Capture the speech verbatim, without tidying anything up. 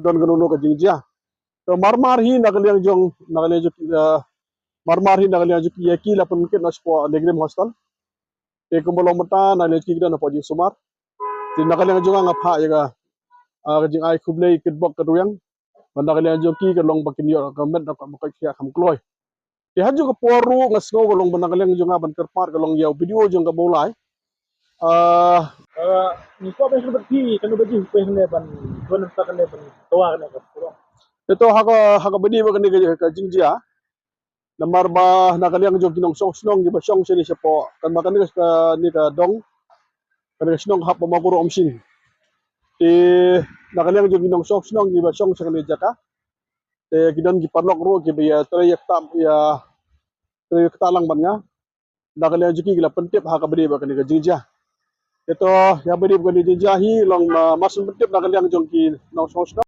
don kano kano ka jingjia. To marmar hi na ka liang jong, na ka liang jong ki, eh, marmar hi na ka liang jong ki ïa ki la pynkit noh shapoh Negrim Hostel. Te kumba long mynta na ka liang jong ki ki don hapoh jingsumar. Te na ka liang jong nga nga phah ïa ka, ah, ka jingai khublei kitbok ka rwiang. Ba na ka liang jong ki ka long ba kin ïoh ka met na ka ba ka khia kham kloi. Te ha jong ka por ruh nga sngew ka long ba na ka liang jong nga ban kyrpad ka long ïa u B D O jong ka Mawlai. Ah, ah, ni ko ba shu bat phi kano ba jing phi ne ban, ban ta kane ban tawa kane ka pura. Te to ha ka, ha ka bini ba kane ka, ka jingjia. Namar ba na ka liang jong ki nongshong shnong ki ba shong shane shapoh. Kan ba kane ka, ni ka dong. Kane ka shnong hap ba ma kuru om shin. Te na ka liang jong ki nongshong shnong ki ba shong shane jaka. Te ki don ki paralok ruh ki ba ïa trei ïa kta ïa trei ïa kta lang ban nga. Na ka liang jong ki ki la pyntip ha ka bini ba kane ka jingjia. Te to ïa bini ba kane jingjia hi long ma, ma shu pyntip na ka liang jong ki nongshong shnong.